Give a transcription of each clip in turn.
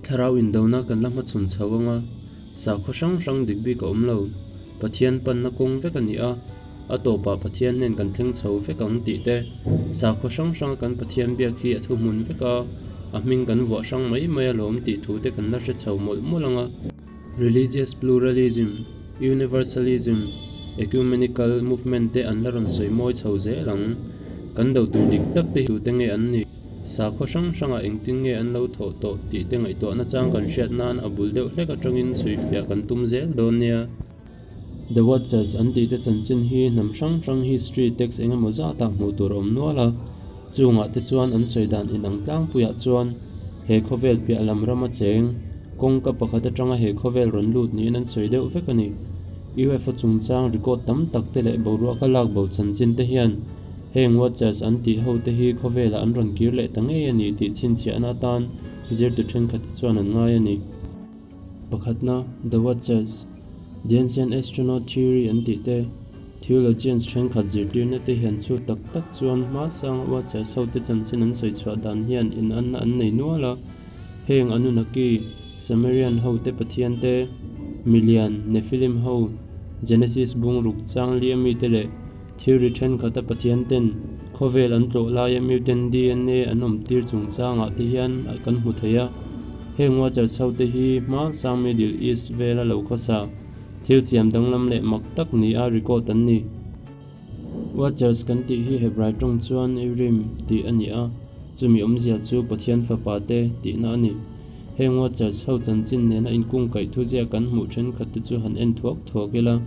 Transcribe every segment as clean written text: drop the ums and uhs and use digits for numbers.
Thlarau indona kan la hmachhawn chho anga, sakhaw hrang hrang dik bik a awm lo. Pathian panna kawng vek a ni a, a tawpah Pathian hnen kan thleng chho vek ang tih te, sakhaw hrang hranga kan Pathian biak hi a thuhmun vek a, a hming kan vuah hrang mai mai alawm tih thu te kan la hre chho mawlh mawlh ang a. Religious pluralism, universalism, ecumenical movement te an la rawn sawi mawi chho zel ang. Kan do tur dik tak te hi tute nge an nih? Sakhaw hrang hrangah engtin nge an lo thawh tawh tih te ngaihtuahna chang kan hriat nan a bul deuh hlek atangin chhuifiah kan tum zel dawn nia. The Watchers an tih te chanchin hi hnam hrang hrang history text eng emaw zatah hmuh tur a awm nual a, chungah te chuan an sawi dan inang tlangpuiah chuan he khawvel piah lam rama cheng kawngka pakhat atanga he khawvel rawn lut niin an sawi deuh vek a ni. UFO chungchang record tam tak te leh boruaka lak bo chanchin te hian Heng Watchers an tih ho te hi khawvelah an rawn kir leh ta ngei a ni tih chhinchhiahna atan zirtu thenkhat te chuan an ngai a ni. Pakhatna, The Watchers, The Ancient Astronaut Theory an tih te, Theologians thenkhat zirtirna te hian chu tak tak chuan hmasanga Watchers ho te chanchin an sawi chhuah dan hian inanna an nei nual a. Heng Anunnaki, Sumerian ho te pathian te, Milian, Nephilim ho, Genesis bungruk chang li ami te leh Theory thenkhat a Pathian ten khawvel an tlawh laia mutant dna an awm tir chungchangah te hian kan hmu thei a. Heng Watchers ho te hi hma sang Middle East vela lo khawsa thil siam danglam leh mak tak ni a record an ni. Watchers kan tih hi Hebrai tawng chuan Urim tih a ni a, chumi awmzia chu Pathian fapa te tihna a ni. Heng Watchers ho chanchin nena inkungkaih thuzia kan hmuh thenkhat te chu han en thuak thuak ila.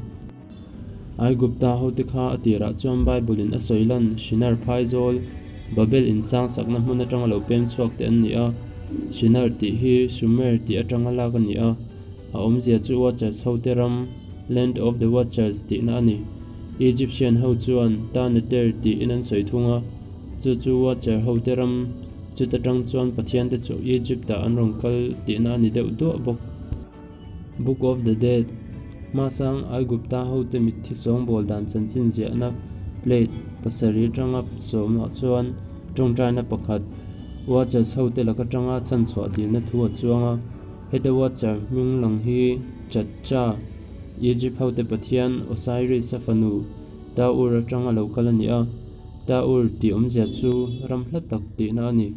Aigupta hote kha a tirah chuan Bible-in a sawi lan Shinar phaizawl, Babel insang sakna hmun atanga lo pem chhuak te an ni a. Shinar tih hi Sumer tih atanga lak a ni a, a awmzia chu Watchers hote ram, Land of the Watchers, tihna a ni. Egyptian ho chuan Ta-Neter tiin an sawi thung a, chu chu Watcher hote ram, chuta tang chuan pathiante chu Egypt-ah an rawn kal tihna a ni deuh duah bawk. Book of the Dead, Hmasang Aigupta hote mitthi sawngbawl dan chanchin ziahna plate pasarih atanga sawmah chuan tawngtaina pakhat Watchers hote lak atanga chhanchhuah dilna thu a chuang a. Heta Watcher hming lang hi Chacha, Egypt hote pathian Osiris-a fanu Taur atanga lo kal a ni a, Taur tih awmzia chu ram hla tak tihna a ni.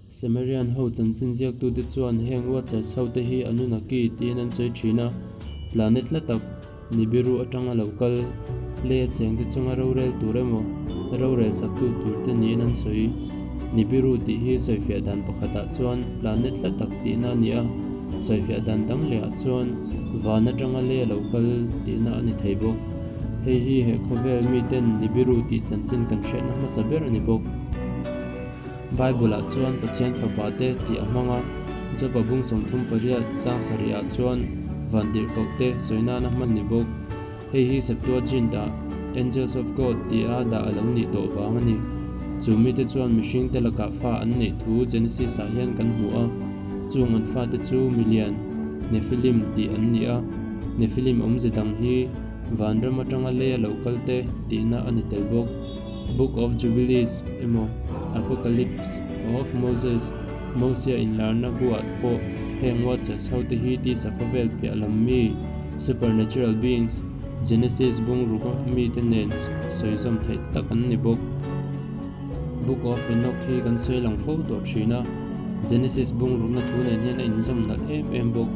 Sumerian ho chanchin ziaktute chuan heng Watchers ho te hi Anunnaki tiin an sawi thin a, planet la tak Nibiru atanga lo kal lei a chengte chunga rorel tur emaw rorel saktu tur te niin an sawi. Nibiru tih hi sawifiah dan pakhatah chuan planet la tak tihna a ni a, sawifiah dan dang lehah chuan van atanga lei a lo kal tihna a ni thei bawk. Hei hi he khawvel miten Nibiru tih chanchin kan hriatna hmasa ber a ni bawk. Bible-ah chuan Pathian Fapa te tih a hmang a, Job-a bung 38 chang sarihah chuan vantirhkoh te sawi nana hman ni bawk. Hei hi Septuagint-ah Angels of God tia dah a lo nih tawh vang a ni. Chu mite chuan mihringte lakah fa an neih thu Genesis-ah hian kan hmu a, chung an fate chu milian, Nephilim tih an ni a, Nephilim awmze dang hi vanram atanga lei a lo kal te tihna a ni tel bawk. Book of Jubilees emaw Apocalypse of Moses, Mosia inlarna buah pawh heng Watchers hote hi tisa khawvel piah lam mi, supernatural beings, Genesis bungruk mite nen sawi zawm theih tak an ni bawk. Book of Enoch hi kan sawi lang fo tawh thin a, Genesis bungrukna thu nen hian a inzawm nalh em em bawk.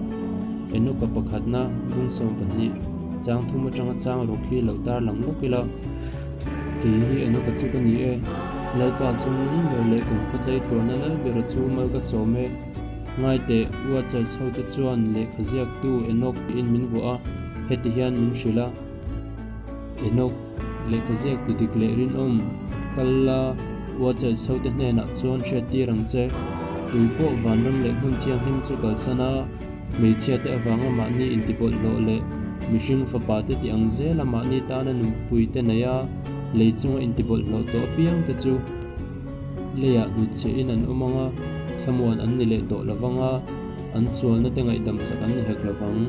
Enoch-a pakhatna bung 12 chang thum atanga chang ruk hi lo tarlang lawk ila. Kei hi Enoch-a chu ka ni e. Lalpa chu nung ber leh kum khawtlei tluahna lal bera chu mal ka sawm e. Ngai teh, Watchers hote chuan lehkha ziaktu Enoch tiin min vuah a, heti hian min hrilh a. Enoch, lehkha ziaktu dik leh rinawm, kal la, Watchers hote hnenah chuan hriattir ang che. Tu pawh vanram leh hmun thianghlim chu kalsan a. Hmeichhia te avanga mahni intibawlhhlawh leh mihring fapa te tih ang zela mahni tana nupui te nei a, lei chunga intibawlhhlawh tawh apiang te chu. Leiah hnutchhiahin an awm ang a, thlamuan an ni leh tawh lo vang a, an sualna te ngaihdamsak an ni hek lo vang.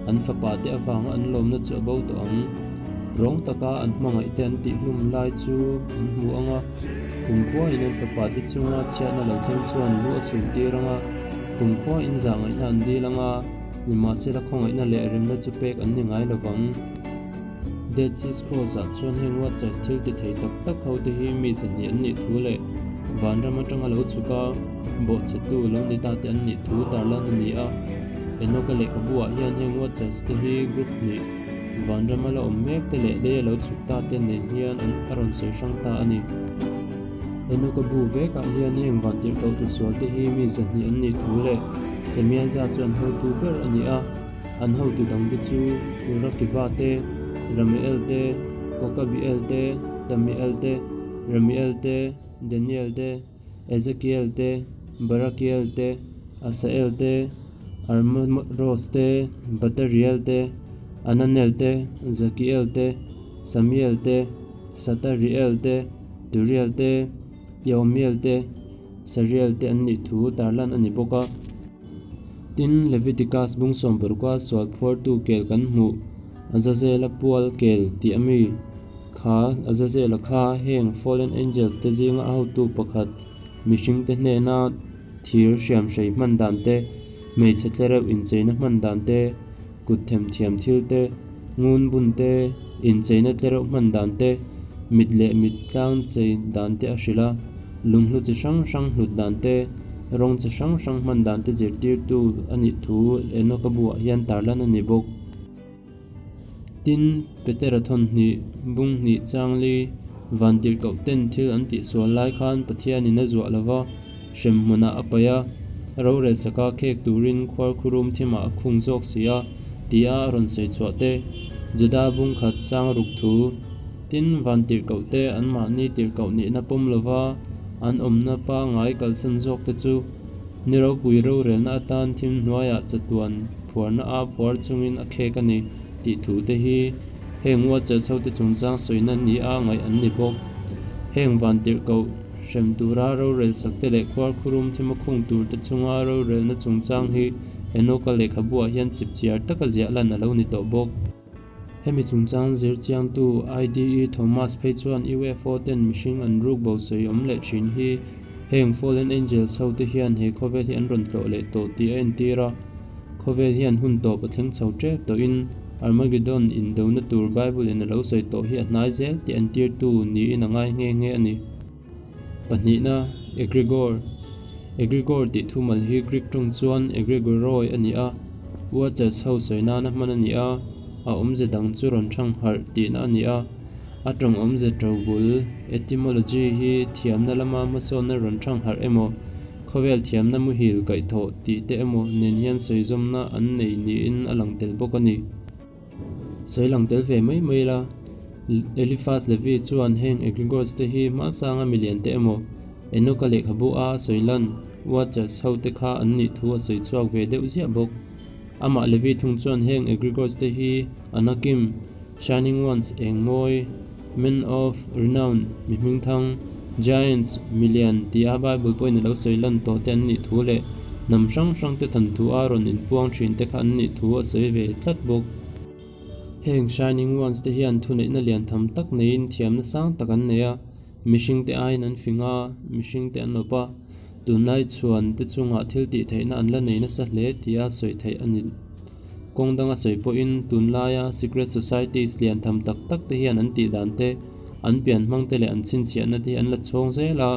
An fapa te avanga an lawmna chu a bo tawh ang. Rawng taka an hmangaih te an tihhlum lai chu an hmu ang a, kumkhuain an fapa te chunga chhiatna lo thleng chuan lu a suntir ang a, kumkhuain zahngaihna an dil ang a, nimahsela khawngaihna leh remna chu pek an ni ngai lo vang. Dead Sea Scrolls ah chuan heng Watchers thil ti thei tak tak ho te hi mi zahnih an nih thu leh vanram atanga lo chhuk a, bawhchhetu lo ni ta te an nih thu tarlan a ni a. Enoch-a lehkhabu ah hian heng Watchers te hi group hnih, vanrama la awm mek te leh leia lo chhuk ta te nen hian an a rawn sawi hrang ta a ni. Enoch-a bu vekah hian heng vantirhkoh tisual te hi mi zahnih an nih thu leh Semiaza chu an hotu ber a ni a. An hotu dangte chu Urakiba te, Ramiel te, Kokabiel te, Tamiel te, Ramiel te, Daniel te, Ezekiel te, Barakiel te, Asael te, Armaros te, Batariel te, Ananel te, Zakiel te, Samiel te, Satariel te, Turiel te, Iomiel te, Sariel te an nih thu tarlan a ni bawk a. Tin, Leviticus bung sawmparuka sual phuartu kel kan hmuh, Azazela pual kel tih a mi kha Azazela kha heng fallen angels te zinga a hotu pakhat mihringte hnena thir hriamhrei hman dan te, hmeichhe tlereuh incheina hman dan te, kut themthiam thil te, ngun bun te, incheina tlereuh hman dan te, mit leh mit tlang chei dan te a hrilh a, lunghlu chi hrang hrang hlut dan te, rawng chi hrang hrang hman dan te zirtirtu a nih thu Enoka buah hian tarlan a ni bawk. Tin, Petera thawn hnih, bung hnih chang li, vantirhkoh ten thil an tihsual lai khan Pathianin a zuah lova, hrem hmunah a paih a, rorel saka khek turin khuarkhurum thimah a khung zawk si a, tia a rawn sawi chhuah te, Juda bung khat chang ruk thu. Tin, vantirhkoh te anmahni tirhkoh nihna pawm lova an awmna pangngai kalsan zawk te chu ni ropui rorelna atan thim hnuaiah chatuan phuarna a phuar chungin a khek a ni tih thu te hi heng Watchers hote chungchang sawina ni a ngaih an ni bawk. Heng vantirhkoh hrem tura rorel sak te leh khuarkhurum thima khung tur te chunga rorelna chungchang hi Enoka lehkhabuah hian chipchiar taka ziah lan a lo ni tawh bawk. Hemi chungchang zir chiangtu IDE Thomas phei chuan UFO ten mihring an ruk bo sawi awm leh thin hi heng Fallen Angels ho te hian he khawvel hi an rawn tlawh leh tawh tih a entir a. Khawvel hian hun tawp a thleng chho tep tawhin Armageddon indona tur Bible in a lo sawi tawh hi a hnai zel tih entirtu niin a ngai nghe nghe a ni. Pahnihna, Egregor. Egregor tih thumal hi Greek tawng chuan egregoroi a ni a, Watchers ho sawi nana hman a ni a, a awmze dang chu rawn thang harh tihna a ni a. A tawng awmze to bul, etymology, hi thiamna lama hmasawnna rawn thang harh emaw, khawvel thiamna muhil kaihthawh tih te emaw nen hian sawizawmna an nei niin a lang tel bawk a ni. Sawi lang tel ve mai mai la, Eliphas Levi chuan heng egregores te hi hmasanga milian te emaw, Enoka lehkhabu a sawi lan Watchers ho te kha an nih thu a sawi chhuak ve deuh ziah bawk. Amah Levi thung chuan heng egregores te hi Anakim, Shining Ones, Engmawi, Men of Renown, mi hmingthang, Giants, milian, tia Bible pawhin a lo sawi lan tawh te an nih thu leh hnam hrang hrang te thawnthu a rawn inpuang thin te kha an nih thu a sawi ve tlat bawk. Heng Shining Ones te hian thuneihna lian tham tak neiin thiamna sang tak an nei a, mihring te aiin an fing a, mihring te an awp a, tunlai chhuan te chungah thil tih theihna an la nei nasa hle tia sawi theih a ni. Kawng danga sawi pawhin tunlaia secret societies lian tham tak tak te hian an tih dan te, an pian hmang te leh an chhinchhiahna te hi an la chhawng zel a,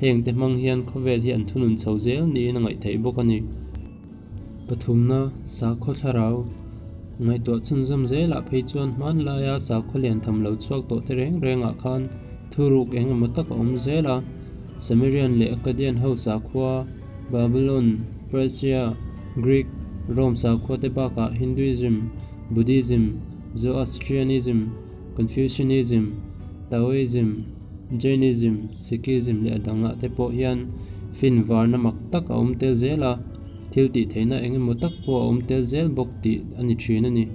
heng te hmang hian khawvel hi an thunun chho zel niin a ngaih theih bawk a ni. Pathumna, Sakhaw thlarau ngaihtuah chhunzawm zelah phei chuan hmanlaia sakhaw lian tham lo chhuak tawh te reng rengah khan thuruk eng emaw tak a awm zel a, Sumerian leh Akkadian ho sakhua, Babylon, Persia, Greek, Rome sakhua te bakah Hinduism, Buddhism, Zoroastrianism, Confucianism, Taoism, Jainism, Sikhism leh a dangah te pawh hian fin varna mak tak a awm tel zel a, thil tih theihna eng emaw tak pawh a awm tel zel bawk tih a ni thin a ni.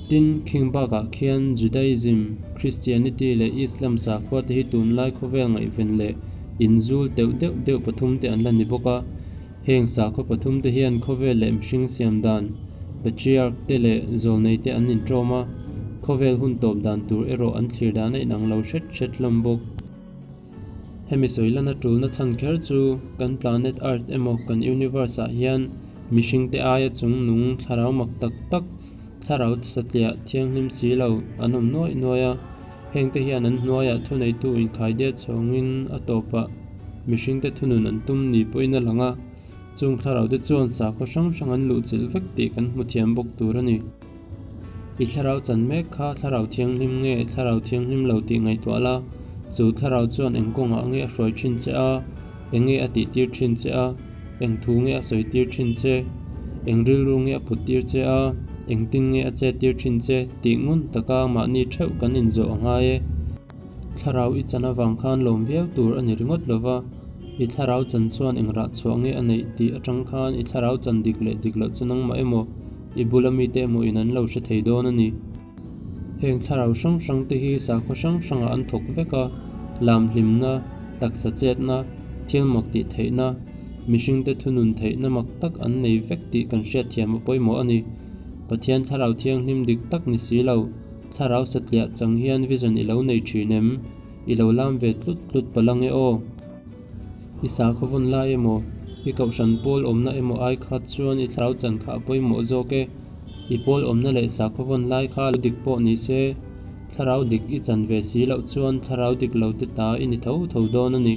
Tin, khing bakah khian Judaism, Christianity leh Islam sakhua te hi tunlai khawvel ngaihven leh Inzul teuh deuh deuh pathumte an la ni bawk a. Heng sakhaw pathumte hian khawvel leh mihring siam dan, patriarch te leh zawlnei te an inṭawm a, khawvel hun tawp dan tur erawh an thlir dan a inang lo hret hret hlawm bawk. Hemi sawi lana ṭulna chhan kher chu kan planet Earth emaw kan universe ah hian mihringte aia chung nung thlarau mak tak tak, thlarau satliah thianghlim si lo an awm nuaih nuaih a. Hengte hian an hnuaiah thuneitu inkhaidiat chhawngin a tawpah mihringte thunun an tum ni pawhin a lang a, chung thlaraute chuan sakhaw hrang hrang an luhchilh vek tih kan hmu thiam bawk tur a ni. I thlarau chan mek kha thlarau thianghlim nge thlarau thianghlim lo tih ngaihtuah la, chu thlarau chuan eng kawngah nge a hruai thin che a, eng nge a tihtir thin che a, eng thu nge a sawitir thin che, eng rilru nge a puttir che a, engtin nge a chettir thin che tih ngun taka mahni theuh kan inzawh a ngai e. Thlarau i chan avang khan lawm viau tur a ni ringawt lo va, i thlarau chan chuan eng rah chhuah nge a neih tih atang khan i thlarau chan dik leh dik loh chu nangmah emaw, i bula mite emaw in an lo hre thei dawn a ni. Heng thlarau hrang hrang te hi sakhaw hrang hrangah an thawk vek a, lam hlimna, taksa chetna, thil mak tih theihna, mihringte thunun theihna mak tak an nei vek tih kan hriatthiam a pawimawh a ni. Pathian thlarau thianghlim dik tak ni si lo, thlarau satliah chang hian vision i lo nei thin em? I lo lam ve tlut tlut palh ange aw. I sakhaw vawn lai emaw, i kohhran pawl awmna emaw ai kha chuan i thlarau chan kha a pawimawh zawk e. I pawl awmna leh sakhaw vawn lai kha lo dik pawh ni se, thlarau dik i chan ve si loh chuan thlarau dik lo te ta i ni tho tho dawn a ni.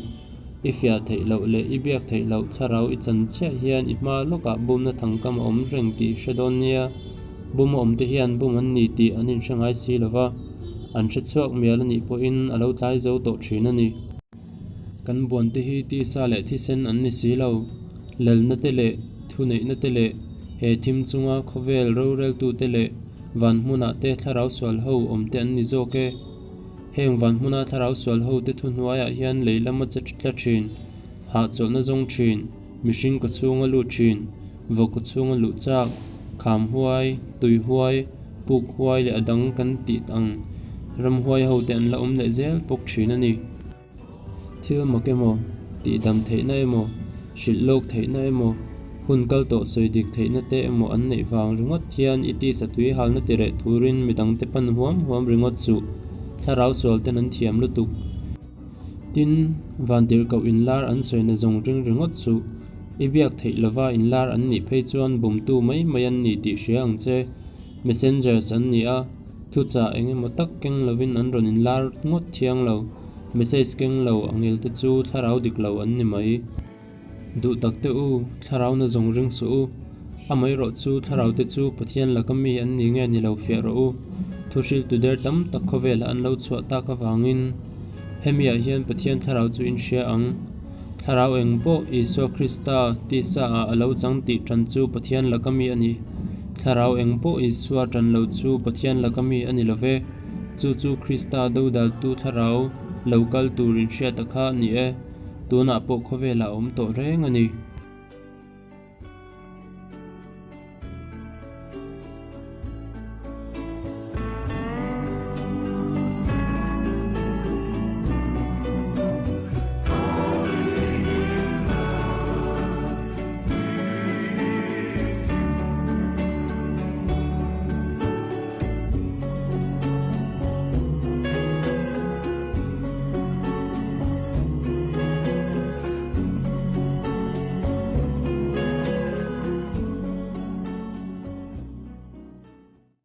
I fiah theih loh leh i biak theih loh thlarau i chan chiah hian i hma lawkah bumna thangkam a awm reng tih i hre dawn nia. Bum a awm te hian bum an ni tih an inhre ngai si lo va, an hre chhuak mial a nih pawhin a lo tlai zo tawh thin a ni. Kan buante hi tisa leh thisen an ni si lo. Lalna te leh thuneihna te leh he thim chunga khawvel roreltute leh van hmunah te thlarau sual ho awm te an ni zawk e. Heng van hmuna thlarau sual ho te thuhnuaiah hian lei lama che tla thin, hahchawlhna zawng thin, mihring kaw chhunga lut thin, vawk kaw chhunga luh chak, kham huai, tui huai, puk huai leh a dang kan tih ang ramhuai ho te an la awm leh zel bawk thin a ni. Thil mak emaw, tihdam theihna emaw, hrilh lawk theihna emaw, hun kal tawh sawi dik theihna te emaw an neih vang ringawt hian i tisa tui halna ti reh turin midangte pan huam huam ringawt suh. Thlarau sual ten an thiam lutuk. Tin, vantirhkoh inlar an sawina zawng ring ringawt suh. I biak theih lova inlar an nih phei chuan bumtu mai mai an ni tih hria ang che. Messengers an ni a, thuchah eng emaw tak keng lovin an rawn inlar ngawt thiang lo. Message keng lo angel te chu thlarau dik lo an ni mai. Duh tak te u, thlarau na zawng ring suh u. Amaherawh chu thlarau te chu Pathian laka mi an ni nge ni lo fiah rawh u. Thuhriltu der tam tak khawvelah an lo chhuah tak avangin hemiah hian Pathian thlarau chu in hria ang. Thlarau eng pawh Isua Krista tisa ah a lo chang tih tan chu Pathian laka mi a ni. Thlarau eng pawh Isua tan lo chu Pathian laka mi a ni lo ve. Chu chu Krista dodaltu thlarau lo kal tur inhriata kha a ni e. Tunah pawh khawvelah a awm tawh reng a ni.